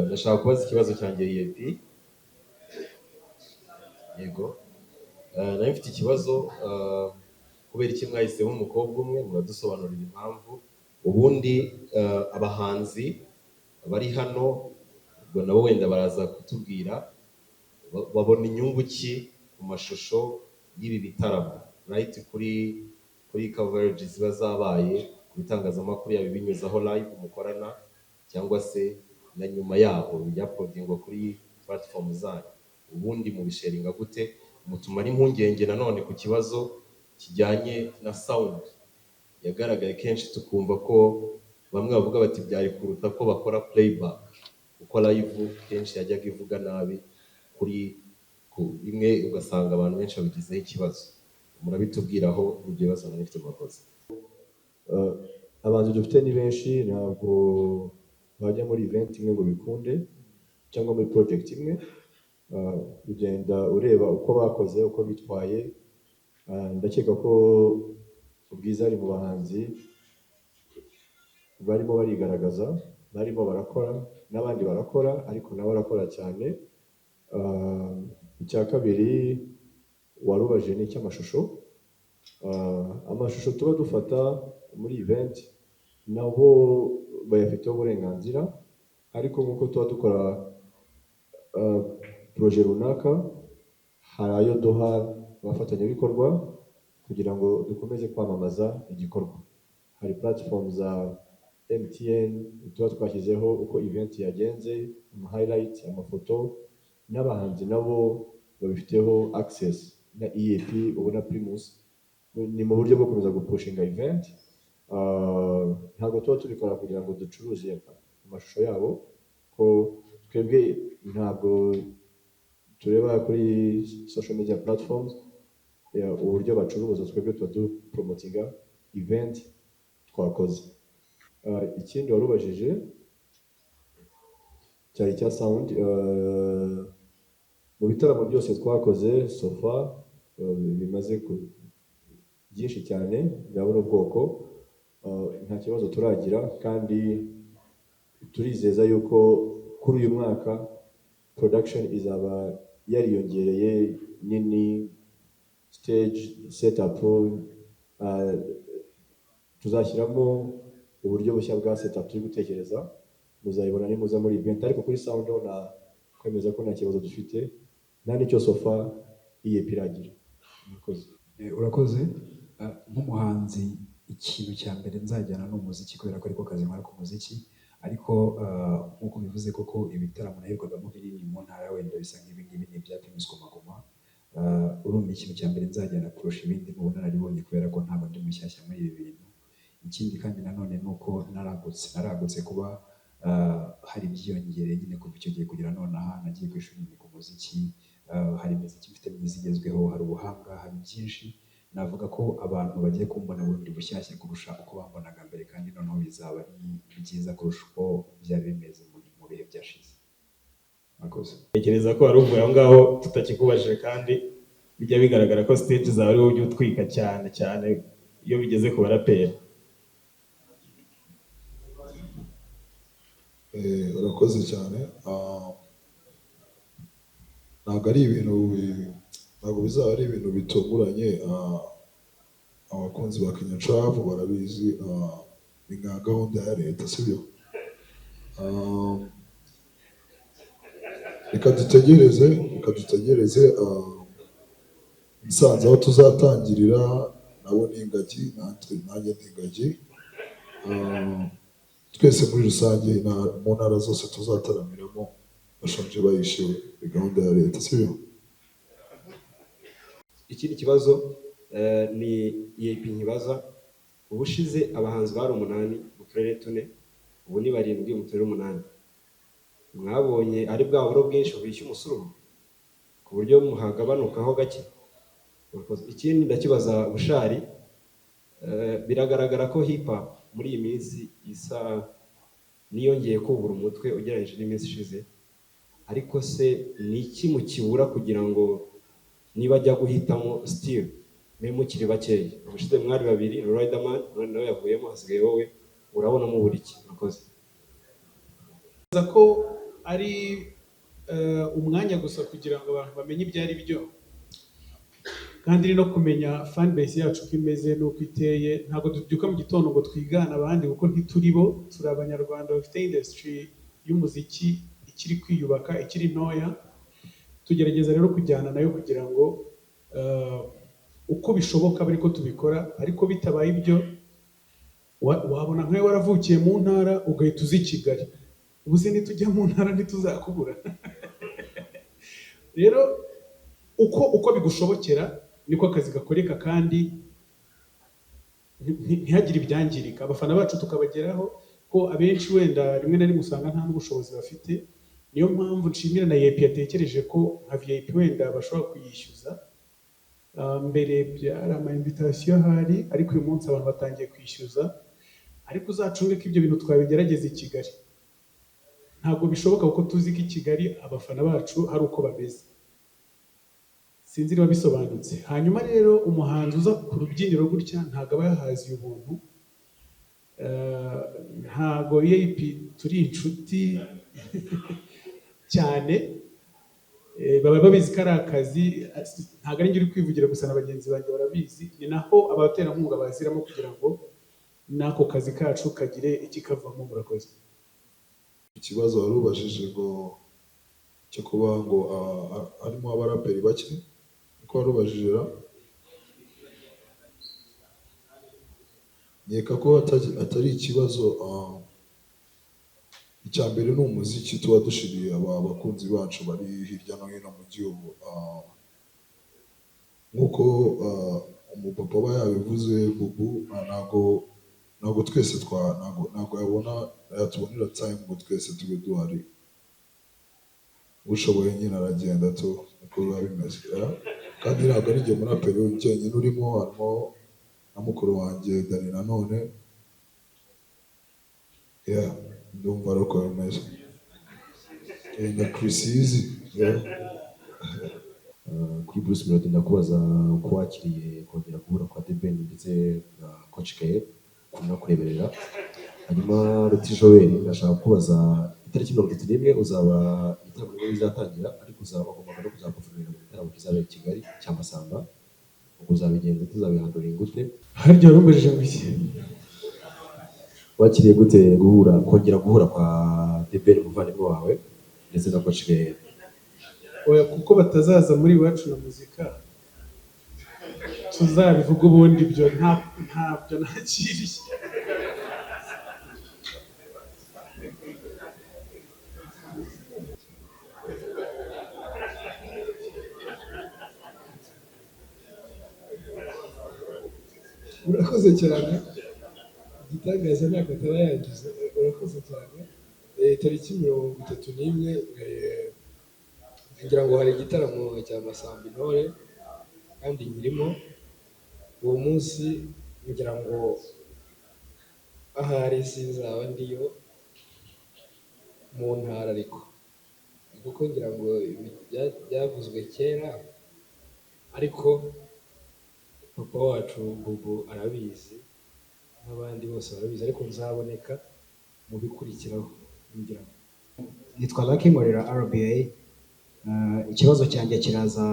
Ndashaka kubaza ikibazo cyanjye EAP. Yego. Nari mfite ikibazo, kubera iki mwahisemo umukobwa umwe? Muradusobanurira impamvu. Ubundi abahanzi bari hano, ubwo nabo wenda baraza kutubwira babona inyungu ki ku mashusho y'ibi bitaramo, right? Kuri coverage ziba zabaye ku bitangazamakuru, yaba ibinyuzaho live mukorana cyangwa se na nyuma yaho byauploadingwa kuri platform zanyu, ubundi mubisharinga gute? Mutuma n'impungenge nanone ku kibazo kijyanye na sound yagaragaye kenshi, tukumva ko bamwe bavuga bati byari kuruta ko bakora playback, kuko live kenshi yajyaga ivuga nabi kuri ku bimwe, ugasanga abantu benshi babigizeho ikibazo. Murabitubwiraho ibyo bibazo nari mfite, murakoze. Abahanzi dufite ni benshi, ntabwo bajya muri event imwe ngo bikunde cyangwa muri project imwe. Ugenda ureba uko bakoze, uko bitwaye. Ndakeka ko Ubwiza ari mu bahanzi barimo barigaragaza, barimo barakora, n'abandi barakora, ariko nawe arakora cyane. Icya kabiri warubajije ni icy'amashusho. Amashusho tuba dufata muri event nabo bayafiteho uburenganzira, ariko nk'uko tuba dukora projet runaka, hari ayo duha abafatanyabikorwa kugira ngo dukomeze kwamamaza igikorwa. Hari platform za MTN tuba twashyizeho uko event yagenze, ama highlight, amafoto, n'abahanzi nabo babifiteho access, na EAP ubu na Primus. Ni mu buryo bwo gukomeza gupushinga event. Ntabwo tuba tubikora kugira ngo ducuruze amashusho yabo, ko twebwe ntabwo tureba kuri social media platforms uburyo bacuruza, twebwe tuba dupromotinga event twakoze. Ikindi warubajije cyari icya sound. Mu bitaramo byose twakoze so far, bimaze byinshi cyane bya buno bwoko, nta kibazo turagira, kandi turizeza yuko kuri uyu mwaka production izaba yariyongereye nini, stage setup, tuzashyiramo uburyo bushya bwa setup turi gutekereza, muzayibona nimuza muri event. Ariko kuri sound ho na kwemeza ko nta kibazo dufite, nta n'icyo so far EAP iragira. Murakoze. Urakoze. Nk'umuhanzi ikintu cya mbere nzajyana ni umuziki, kubera ko ariko kazi nkora ku muziki. Ariko nk'uko bivuze koko, ibitaramo naherukwagamo binini mu ntara wenda bisa nk'ibi ngibi ni ibya Primus Guma Guma. Urumva ikintu cya mbere nzajyana kurusha ibindi ni ubunararibonye, kubera ko ntabwo ndi mushyashya muri ibi bintu. Ikindi kandi nanone ni uko naragutse kuba hari ibyiyongereye nyine kuva icyo gihe kugera nonaha. Nagiye ku ishuri niga umuziki. Hari imiziki mfite myiza igezweho, hari ubuhanga, hari byinshi. Navuga ko abantu bagiye kumbona bundi bushyashya kurusha uko bambonaga mbere, kandi noneho bizaba ari byiza kurusha uko byari bimeze mu bihe byashize. Murakoze. Ntekereza ko wari uvuye aho ngaho tutakikubajije, kandi bijya bigaragara ko stage zawe ari wowe ujya utwika cyane cyane iyo bigeze ku baraperi. Urakoze cyane. Ntabwo ari ibintu ntabwo bizaba ari ibintu bitunguranye. Abakunzi ba Kinyatrap barabizi, ni nka gahunda ya leta, sibyo? Reka dutegereze Musanze aho tuzatangirira. Nabo ni ingagi, natwe, nanjye ni ingagi. Twese muri rusange mu ntara zose tuzataramiramo bashonje bahishiwe, ni gahunda ya leta, sibyo? Ikindi kibazo ni EAP nkibaza. Ubushize abahanzi bari umunani mu turere tune, ubu ni barindwi mu turere umunani. Mwabonye ari bwa buro bwinshi bubishya umusururu ku buryo muhagabanukaho gake? Murakoze. Ikindi ndakibaza Bushali. Biragaragara ko hip hop muri iyi minsi isa niyongeye kubura umutwe ugereranyije n'iminsi ishize, ariko se ni iki mukibura kugira ngo niba ajya guhitamo still mbe mukiri bakeya? Ubushize mwari babiri na Riderman, none nawe yavuyemo, hasigaye wowe. Urabona mubura iki? Murakoze. Ntekereza ko ari umwanya gusa kugira ngo abantu bamenye ibyo ari byo, kandi no kumenya fan base yacu uko imeze n'uko iteye. Ntabwo tubyuka mu gitondo ngo twigane abandi, kuko ntituri bo. Turi Abanyarwanda bafite industry y'umuziki ikiri kwiyubaka, ikiri ntoya. Tugerageza rero kujyana nayo kugira ngo uko bishoboka abe ariko tubikora. Ariko bitabaye ibyo, wabona nkawe waravukiye mu ntara ugahita uza i Kigali, ubu se nitujya mu ntara ntituzakubura? Rero uko bigushobokera niko akazi gakoreka, kandi ntihagire ibyangirika, abafana bacu tukabageraho, ko abenshi wenda rimwe na rimwe usanga nta n'ubushobozi bafite. Niyo mpamvu nshimira na EAP yatekereje ko nka VIP wenda bashobora kuyishyuza. Mbere byari ama invitation ahari, ariko uyu munsi abantu batangiye kwishyuza. Ariko uzacunge ko ibyo bintu twabigerageza i Kigali, ntabwo bishoboka, kuko tuzi ko i Kigali abafana bacu hari uko bameze. Sinzi niba bisobanutse. Hanyuma rero umuhanzi uza ku rubyiniro gutya ntabwo aba yahaziye ubuntu. Ntabwo EAP turi inshuti cyane. Baba babizi ko ari akazi. Ntabwo ari njye uri kwivugira gusa, na bagenzi banjye barabizi. Ni naho abaterankunga baziramo kugira ngo n'ako kazi kacu kagire ikikavamo. Murakoze. Ikibazo wari ubajije ngo cyo kuba ngo harimo abaraperi bake, niko wari ubajije ra? Nkeka ko atari ikibazo. Icya mbere ni umuziki tuba dushiriye aba bakunzi bacu bari hirya no hino mu gihugu. Nk'uko umupapa aba yabivuze, bubu, ntabwo twese twa ntabwo yabona yatubonera time ngo twese tube duhari. Ushoboye nyine aragenda tu, niko biba bimeze, yeah. Kandi ntabwo ari njye muraperi jyenyine urimo, harimo na mukuru wanjye Danny Nanone. Yeah, ndumva ari uko bimeze. Na Chris Easy, yeah. Kuri Bruce Melody, ndakubaza uko wakiriye kongera guhura kwa The Ben ndetse na Coach Gael ukunda kureberera. Hanyuma Ruti Joel, ndashaka kubaza itariki 31 uzaba igitaramo nibwo bizatangira, ariko uzaba wagombaga no kuzaperforminga mu gitaramo kizabera i Kigali cya Masamba. Ubwo uzabigenza, tuzabihandura gute? Harya warumbajije ngo iki? Wakiriye gute kongera guhura kwa The Ben umuvandimwe wawe ndetse na Coach Gael? Oya, kuko batazaza muri Iwacu na Muzika, tuzabivuga ubundi. Ibyo ntabyo nakiriye. Urakoze cyane. Igitangaza ntabwo ataba yagize. Urakoze cyane. Tariki 31, Ngira ngo hari igitaramo cya Masamba Intore kandi nkirimo uwo munsi. Ngira ngo ahari sinzaba ndiyo mu ntara, ariko kuko ngira ngo ibi byavuzwe kera, ariko papa wacu Bubu arabizi n'abandi bose barabizi, ariko nzaboneka mu bikurikiraho, ngira ngo. Nitwa Lucky, nkorera RBA. Ikibazo cyanjye kiraza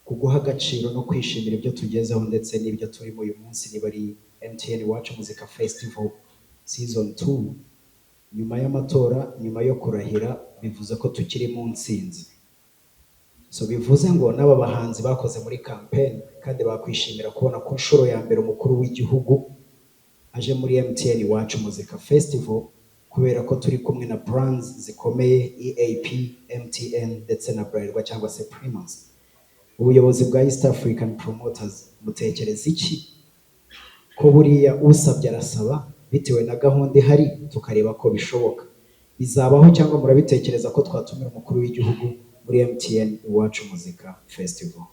kuguha agaciro no kwishimira ibyo tugezeho ndetse n'ibyo turimo uyu munsi, niba ari MTN Iwacu Muzika Festival Season 2. Nyuma y'amatora, nyuma yo kurahira, bivuze ko tukiri mu ntsinzi. So bivuze ngo n'aba bahanzi bakoze muri campaign kandi bakwishimira kubona ku nshuro ya mbere umukuru w'igihugu aje muri MTN Iwacu Muzika Festival, kubera ko turi kumwe na brands zikomeye, EAP, MTN ndetse na Bralirwa cyangwa se Primus. Ubuyobozi bwa East African Promoters mutekereza iki ko buriya usabye arasaba bitewe na gahunda ihari, tukareba ko bishoboka, bizabaho cyangwa murabitekereza ko twatumira umukuru w'igihugu muri MTN Iwacu Muzika Festival?